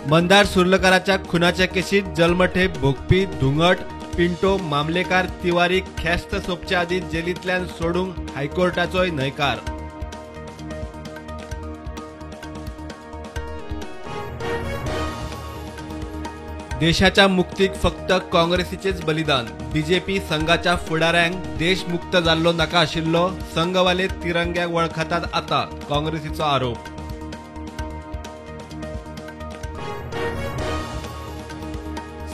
मंदार सुर्लकाराच्या खुनाच्या केशीत जल्मठेप भोगपी धुंगट पिंटो मामलेकार तिवारी ख्यास्त सोंपचे आदीं जेलींतल्यान सोडूंक हायकोर्टाचोय न्हयकार. देशाच्या मुक्तीक फक्त काँग्रेसीचेच बलिदान, बीजेपी संघाच्या फुडाऱ्यांक देश मुक्त जाल्लो नाका आशिल्लो, संघवाले तिरंग्याक वळखतात आतां, काँग्रेसीचो आरोप.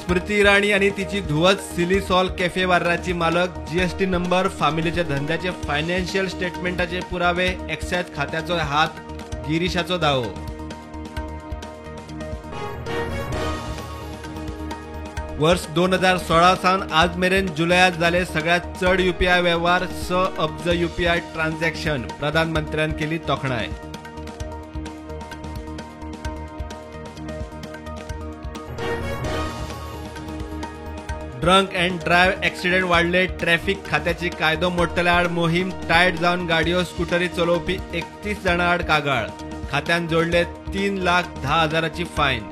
स्मृती इराणी आनी तिची धुवच सिली सॉल कॅफे बार्राची मालक, जीएसटी नंबर, फामिलीच्या धंद्याचे फायनान्शियल स्टेटमेंटाचे पुरावे, एक्सायज खात्याचो हात, गिरीशाचो दावो. वर्स 2016 सावन आज मेरेन जुलयात जाले सगळ्यात चड युपीआय वेव्हार, 6 अब्ज युपीआय ट्रान्झॅक्शन, प्रधानमंत्र्यान केली तोखणाय. ड्रंक अँड ड्रायव्ह एक्सिडेंट वाडले, ट्रॅफिक खात्याची कायदो मोडटल्या आड मोहीम, टायट जावन गाडयो स्कुटरी चलोवपी 31 जाणां आड कागाळ, खात्यान जोडले 3,10,000 fine.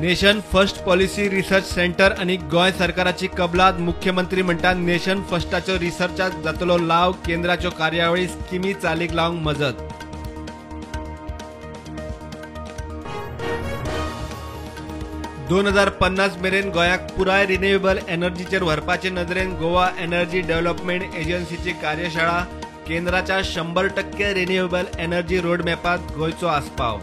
Nation first policy research centre आनी गोंय सरकाराची कबलात, मुख्यमंत्री म्हणटा नेशन फर्स्टाचो रिसर्चाक जातलो लाव, केंद्राच्यो कार्यावळी स्किमी चालीक लावंक मजत. 2050 मेरेन गोंयाक पुराय रिन्युएबल एनर्जीचेर व्हरपाचे नदरेन गोवा एनर्जी डेव्हलपमेंट एजन्सीची कार्यशाळा, केंद्राच्या 100% रिन्युएबल एनर्जी रोडमॅपांत गोंयचो आस्पाव.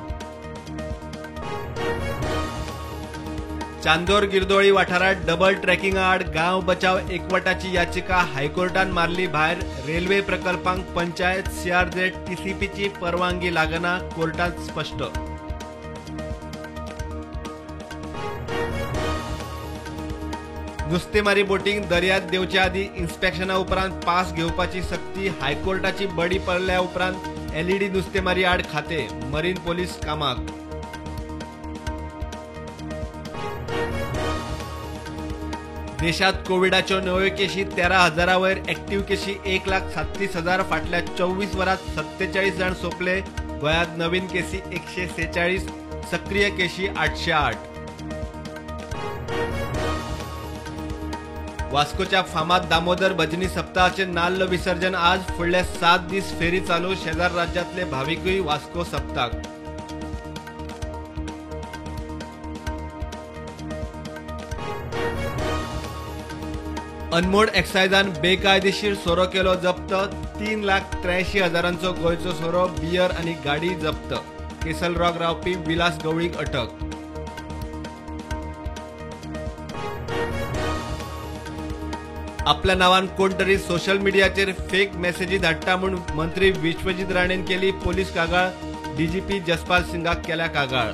चांदोर गिरदोळी वाठारात डबल ट्रॅकिंगा आड गांव बचाव एकवटाची याचिका हायकोर्टान मारली भायर, रेल्वे प्रकल्पांक पंचायत सीआरझेड टीसीपीची परवानगी लागना, कोर्टात स्पश्ट. नुस्तेमारी बोटींक दर्यांत देंवचे आदीं इन्स्पेक्शना उपरांत पास घेवपाची सक्ती, हायकोर्टाची बडी पडल्या उपरांत एलईडी नुस्तेमारी आड खाते, मरीन पोलीस कामाक. देशात कोविडाच्यो नव्यो केशी 13,000 वयर, एक्टिव्ह केशी 1,37,000, फाटल्या 24 वरांत 47 जाण सोंपले, गोंयांत नवीन केसी 146, सक्रीय केशी 808. वास्कोच्या फामाद दामोदर भजनी सप्ताहाचे नाल्ल विसर्जन आज, फुडले 7 दीस फेरी चालू, शेजार राज्यांतले भाविकूय वास्को सप्ताक. अनमोड एक्सायजान बेकायदेशीर सोरो केलो जप्त, 3,83,000 गोंयचो सोरो, बियर आनी गाडी जप्त, केसल रॉक रावपी विलास गवळीक अटक. आपल्या नावान कोण तरी सोशल मिडियाचेर फेक मेसेजी धाडटा म्हूण मंत्री विश्वजीत राणेन केली पोलीस कागाळ, डीजीपी जसपाल सिंगाक केल्या कागाळ.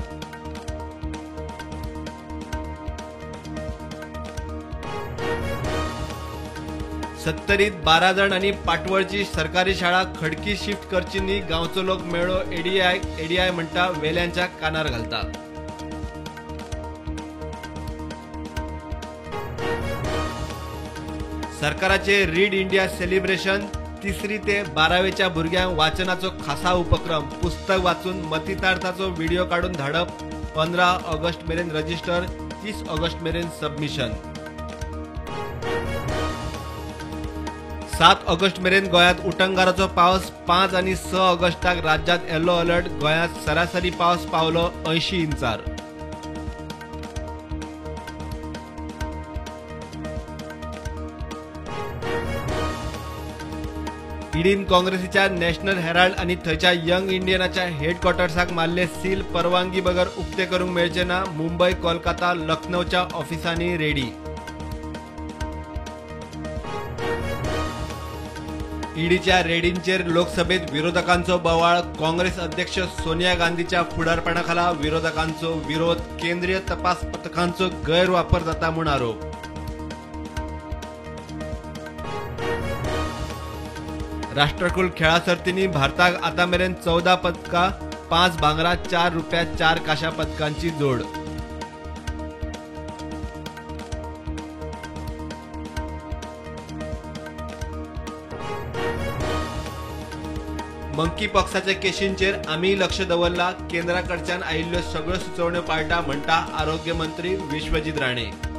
सत्तरीत 12 जाण आनी पाटवळची सरकारी शाळा खडकी शिफ्ट करची न्ही, गांवचो लोक मेळ्ळो एडीआय म्हणटा वेल्यांच्या कानार घालता. सरकाराचे रीड इंडिया सेलिब्रेशन, 3री ते 12वेच्या भुरग्यांक वाचनाचो खासा उपक्रम, पुस्तक वाचून मतितार्थाचो व्हिडिओ काडून धाडप, 15 ऑगस्ट मेरेन रजिस्टर, 30 ऑगस्ट मेरेन सबमिशन. 7 ऑगस्ट मेरेन गोंयांत उटंगाराचो पावस, 5 आनी 6 ऑगस्टाक राज्यांत येलो अलर्ट, गोंयांत सरासरी पावस पावलो 80 इंचार. ईडीन काँग्रेसीच्या नॅशनल हेराल्ड आनी थंयच्या यंग इंडियनाच्या हेडक्वॉर्टर्साक मारले सील, परवानगी बगर उक्ते करूंक मेळचे ना, मुंबय, कोलकाता, लखनौच्या ऑफिसांनी रेडी. ईडीच्या रेडींचेर लोकसभेत विरोधकांचो बोवाळ, काँग्रेस अध्यक्ष सोनिया गांधीच्या फुडारपणाखाला विरोधकांचो विरोध, केंद्रीय तपास पथकांचो गैरवापर जाता म्हूण आरोप. राष्ट्रकुल खेळा सर्तींनी भारताक आतां मेरेन 14 पदकां, 5 भांगरा, 4 रुपया, 4 कांश्या पदकांची जोड. मंकी पॉक्साच्या केशींचेर आमी लक्ष दवरला, केंद्रा कडच्यान आयिल्ल्यो सगळ्यो सुचोवण्यो पाळटा, म्हणटा आरोग्य मंत्री विश्वजीत राणे.